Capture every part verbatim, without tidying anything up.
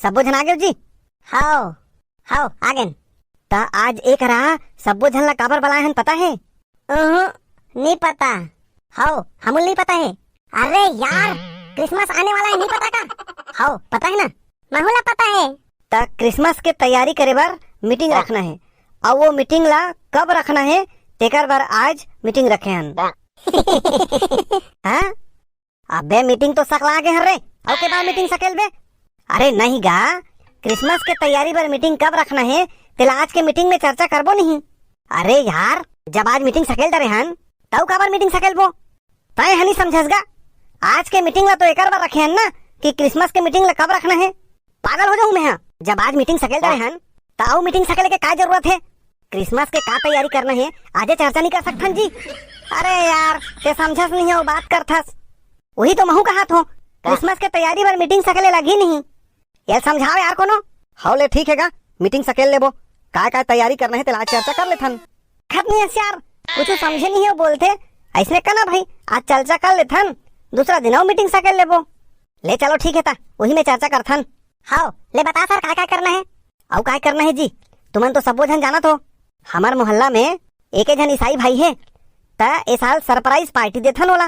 सब्बो झन आ गेव जी? हव, हव, आ गेन। त आज एकरा सब्बो झन ला काबर बलाए हन, पता हे? उहुं, नी पता। हव, हमू ला नी पता हे। अरे यार, क्रिसमस आने वाला हे, नी पता का? हव, पता हे ना? महू ला पता हे। त क्रिसमस के तैयारी करे बर मीटिंग रखना हे, अउ वो मीटिंग ला कब रखना हे, तेकर बर आज मीटिंग रखे हन। हाँ? अबे मीटिंग तो सकला गे हन रे, अउ के बार मीटिंग सकेलबे? अरे नहीं गा, क्रिसमस के तैयारी बर मीटिंग कब रखना हे, तेला आज के मीटिंग में चर्चा करबो नहीं। अरे यार, जब आज मीटिंग सकेल डरे हन, तउ काबर मीटिंग सकेलबो? तय हनी समझस गा, आज के मीटिंग ला तो एकर बर रखे हन ना, कि क्रिसमस के मीटिंग ला कब रखना हे। पागल हो जाहूं मैं हा। जब आज मीटिंग सकेल डरे हन, त अउ मीटिंग सकेले के का जरूरत हे? क्रिसमस के का तैयारी करना हे, आजे चर्चा नहीं कर सकथन जी? अरे यार, ते समझस नहीं हो, बात करथस। वही तो महू कहात हो, क्रिसमस के तैयारी बर मीटिंग सकेले लगी नहीं। ये समझाओ यार कोनो। हव ले ठीक हे गा, मीटिंग सकेल लेबो। काय काय तैयारी करना हे, तेला आज चर्चा कर लेथन। खत नहीं हस यार, कुछ समझे नहीं हो बोलते। ऐसने कहना भाई, आज चर्चा कर लेथन, दूसरा दिन अउ मीटिंग सकेल लेबो। ले चलो ठीक हे, त वही में चर्चा करथन। हव, ले बता सर, काय काय करना हे? अउ काय करना हे जी, तुमन तो सब्बो झन जानत हो, हमर मोहल्ला में एके झन ईसाई भाई हे, त ए साल सरप्राइज पार्टी देथन ओला।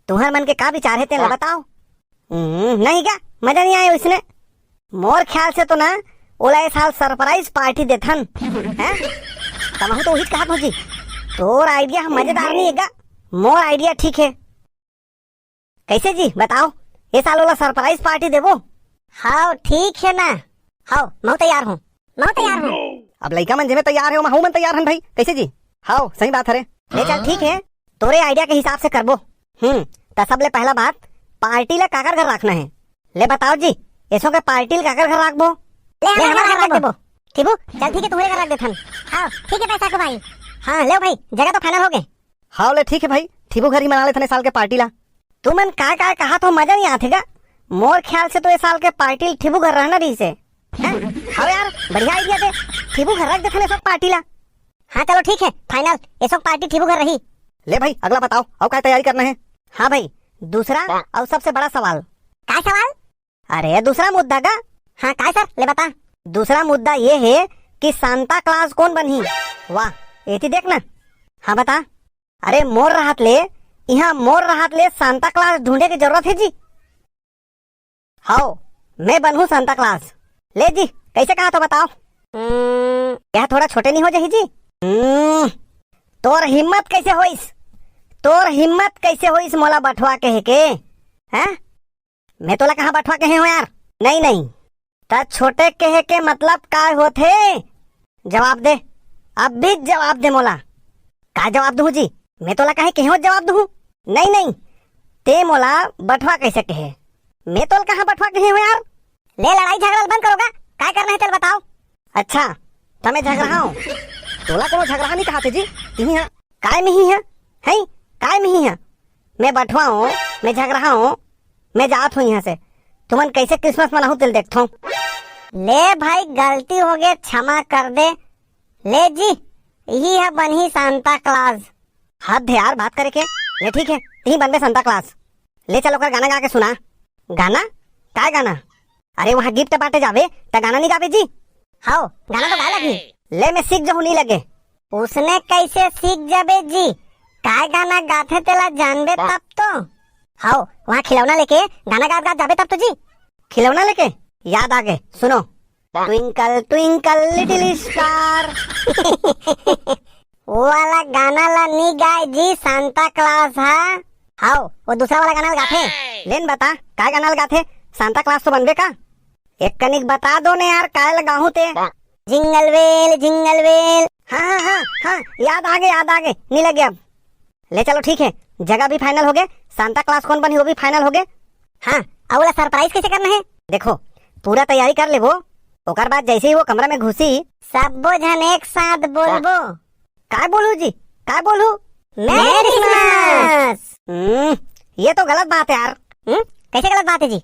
तुहर मन के का विचार हे, तेन ला बताओ। हम्म, नहीं का, मजा नहीं आए उसने। मोर ख्याल से तो ना, ओला ए साल सरप्राइज पार्टी देथन। हैं? तमहू तो उहिच कहत हो जी, तोर आइडिया ह मजेदार नहीं हे गा, मोर आइडिया ठीक हे। कैसे जी, बताओ, ए साल ओला सरप्राइज पार्टी देबो? हव, ठीक हे ना। हव, महू तैयार हूँ, महू तैयार हूँ। अब लइका मन जेमे तैयार हे, ओमा हमू मन तैयार हन भाई। कैसे जी? हव, सही बात हरे। ले चल, ठीक हे, तोरे आइडिया के हिसाब से करबो। हम्म, त सबले पहला बात, पार्टी ला काकर घर रखना हे? ले बताओ जी, एसो के पार्टी ला काकर घर रखबो? ले, ले, हमर घर रख देबो। ठीबू, चल ठीक हे, तुम्हरे घर रख देथन। हव, ठीक हे बैसाखू भाई। हाँ, ले भाई, जगह तो फाइनल हो गे। हव ले ठीक हे भाई, ठीबू घर ही मना लेथन ए साल के पार्टी ला। तुमन काय काय कहात हो, मजा नहीं आथे गा। मोर ख्याल से तो ए साल के पार्टी ला ठीबू घर रहना रहिस हे। हैं? हव यार, बढ़िया आइडिया दे, ठीबू घर रख देथन ए सब पार्टी ला। हाँ चलो ठीक हे, फाइनल, ए सब पार्टी ठीबू घर रही। ले भाई, अगला बताओ, अउ काय तैयारी करना हे? हाँ भाई, दूसरा अउ सबसे बड़ा सवाल। काय सवाल? अरे दूसरा मुद्दा गा। हाँ काय सर, ले बता। दूसरा मुद्दा ये हे कि सांता क्लास कोन बनही? वाह, एती देख ना। हाँ बता। अरे मोर रहत ले, इहाँ मोर रहत ले सांता क्लास ढूंढे के जरूरत हे जी। हव, मैं बनहूँ सांता क्लास। ले जी, कैसे कहा तो बताओ। हम्म, यह थोड़ा छोटे नहीं हो जाही जी? हम्म, तोर हिम्मत कैसे होइस? तोर हिम्मत कैसे होइस मोला बठवा कहे के? हैं? मैं तोला कहाँ बठवा कहे हो यार? नहीं, नहीं। त छोटे कहे के मतलब काय होथे? जवाब दे, अब भी जवाब दे मोला। का जवाब दूँ जी? मैं तोला कहे के हो जवाब दूँ? नहीं, नहीं, ते मोला बठवा कैसे कहे? मैं तोला कहाँ बठवा कहे हो यार? ले लड़ाई झगड़ा बंद करो गा, काय करना हे तेला बताओ। अच्छा, त मैं झगड़हा हूँ? तोला कोनो झगड़हा नहीं कहाथे जी, तिही हा। काय मिही हा? हैं? काय मिही हा? मैं बठवा हूँ, मैं झगड़हा हूँ, मैं जात हूँ यहाँ से। तुमन कैसे क्रिसमस मनाहू तेला देखथों। ले भाई, गलती हो गे, क्षमा कर दे। ले जी, इही हा बनही सांता क्लास। हद हे यार बात करे के। ले ठीक हे, तिही बनबे सांता क्लास। ले चल ओकर गाना गा के सुना। गाना? काय गाना? अरे वहाँ गिफ्ट बांटे जाबे त गाना नहीं गाबे जी? हव, गाना तो गाए लगही। ले मैं सीख जहूँ नहीं लगे। उसने कैसे सीख जाबे जी? काय गाना गाथे तेला जानबे तब तो। हव, वहाँ खिलौना लेके गाना गात गात जाबे तब तो जी। खिलौना लेके? याद आ गे, सुनो। Twinkle twinkle little star। वो वाला गाना ला नी गाए जी सांता क्लास हा। हव, वो दूसरा वाला गाना ला गाथे। लेन बता, काय गाना ला गाथे? सांता क्लास तो बनबे का? एक कनिक बता दो ने यार, काय ला गाहूँ ते? Jingle bell, jingle bell। हाँ, हाँ, हाँ, हाँ, याद आ गे, याद आ गे, नी लगे अब। ले चलो ठीक हे, जगह भी फाइनल हो गे, सांता क्लास कोन बनही वो भी फाइनल हो गे। हाँ, अउ ओला सरप्राइज कैसे करना हे? देखो, पूरा तैयारी कर लेबो, ओकर बाद जैसे ही वो कमरा में घुसी, सब्बो झन एक साथ बोलबो। काय बोलू जी? काय बोलू? Merry Christmas। हम्म, ये तो गलत बात हे यार। हम्म, कैसे गलत बात हे जी?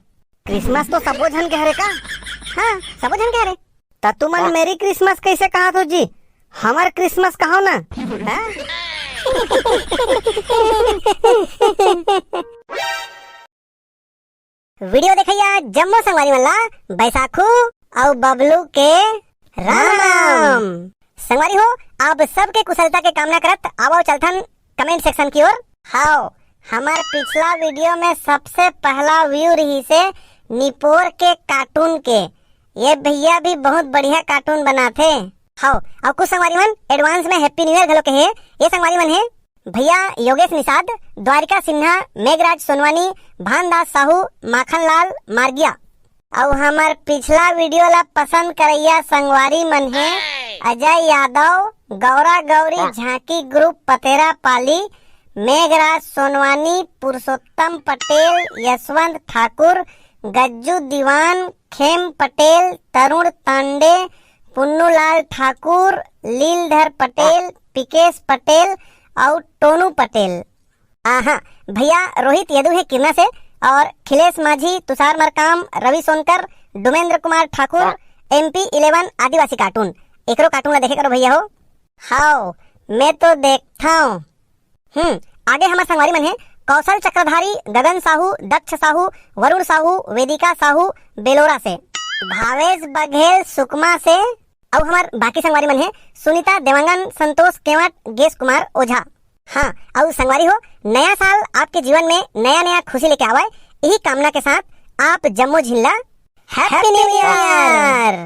क्रिसमस तो सब्बो झन के हरे का? हाँ, सब्बो झन के हरे। त तुमन मेरी क्रिसमस कैसे कहाथो जी? हमर क्रिसमस कहो ना। हैं? वीडियो देखइया जम्मो संगवारी मन ला बैसाखू अउ बबलू के राम राम। संगवारी हो, आप सबके कुशलता के कामना करत आवव चलथन कमेंट सेक्शन की ओर। हाव, हमर पिछला वीडियो में सबसे पहला व्यू रहिसे निपोर के कार्टून के। ये भैया भी बहुत बढ़िया कार्टून बनाथे। हाव, अउ कुछ संगवारी मन एडवांस में हैप्पी न्यू ईयर घलो कहे। ये संगवारी मन हे भैया योगेश निषाद, द्वारिका सिन्हा, मेघराज सोनवानी, भानदास साहू, माखनलाल मार्गिया। अउ हमर पिछला वीडियो ला पसंद करइया संगवारी मन हे अजय यादव, गौरा गौरी झांकी ग्रुप पतेरा पाली, मेघराज सोनवानी, पुरुषोत्तम पटेल, यशवंत ठाकुर, गज्जू दीवान, खेम पटेल, तरुण तांडे, पुन्नूलाल ठाकुर, लीलधर पटेल, पिकेश पटेल अउ टोनू पटेल। आहा, भैया रोहित यदु हे किरना से, और खिलेश माझी, तुषार मरकाम, रवि सोनकर, डुमेंद्र कुमार ठाकुर, एमपी इलेवन आदिवासी कार्टून, एकरो कार्टून ला देखे करो भैया हो। हाव, मैं तो देखथव। हम्म, आगे हमर संगवारी मन हे कौशल चक्रधारी, गगन साहू, दक्ष साहू, वरुण साहू, वेदिका साहू बेलोरा से, भावेश बघेल सुकमा से, अउ हमर बाकी संगवारी मन हे सुनीता देवांगन, संतोष केवट, गेश कुमार ओझा। हाँ, अउ संगवारी हो, नया साल आपके जीवन में नया नया खुशी लेके आवय, यही कामना के साथ आप जम्मो झिन ला हैप्पी न्यू ईयर।